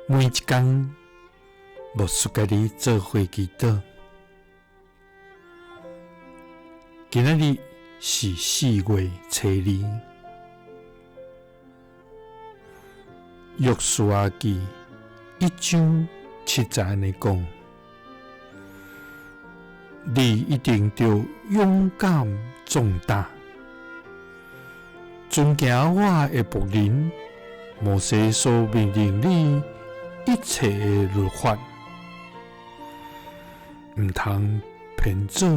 每一工，牧師佮你做伙祈禱。今仔日是4月初2，約書亞記1章7節按呢講：你一定著勇敢壯膽，遵行我的僕人摩西所命令你一切的律法，毋通偏左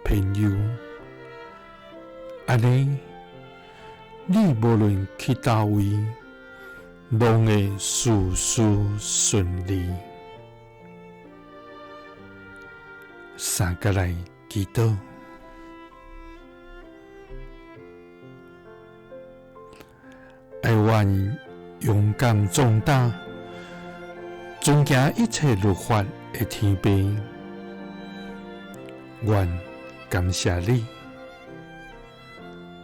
偏右。按呢，你無論去佗位，攏會事事順利。三佮來祈禱，愛阮勇敢壯膽，遵行一切律法的天父，阮感謝你，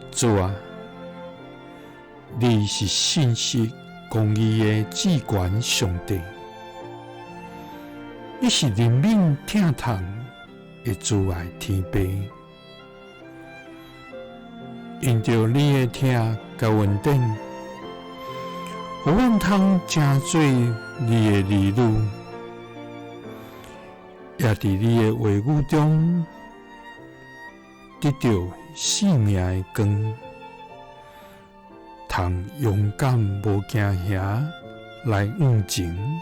主啊，你是信實公義的至懸上帝，你是憐憫疼痛的慈愛天父，因著你的疼佮恩典，予阮通成做你的兒女，也佇你的話語中得著生命的光，通勇敢無驚嚇來向前。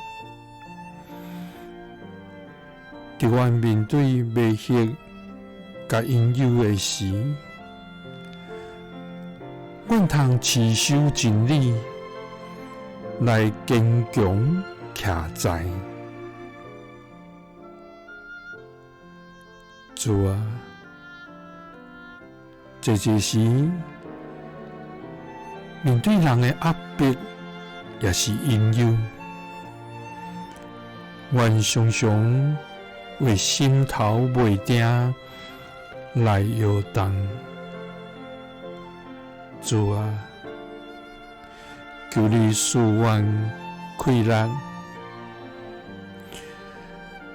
佇阮面對迷惑佮引誘的時，阮通持守真理來堅強徛在。主啊，濟濟時面對人的壓迫，抑是引誘，阮常常會心頭袂定來搖動。主啊，求你賜阮氣力，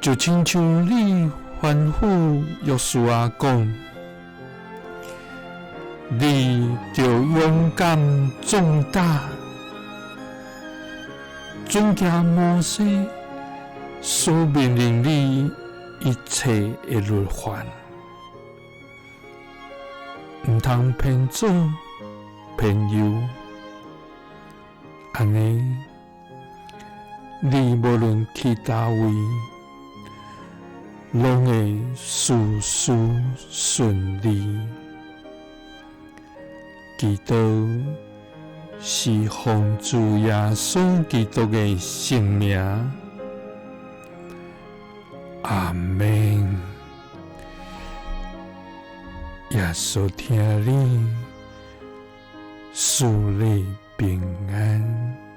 就親像你吩咐約書亞講，你著勇敢壯膽，遵行摩西所命令你一切的律法，毋通偏左偏右。按呢，你無論去佗位，攏會事事順利。祈禱是奉主耶穌基督的聖名，阿們。耶穌疼你，賜你平安。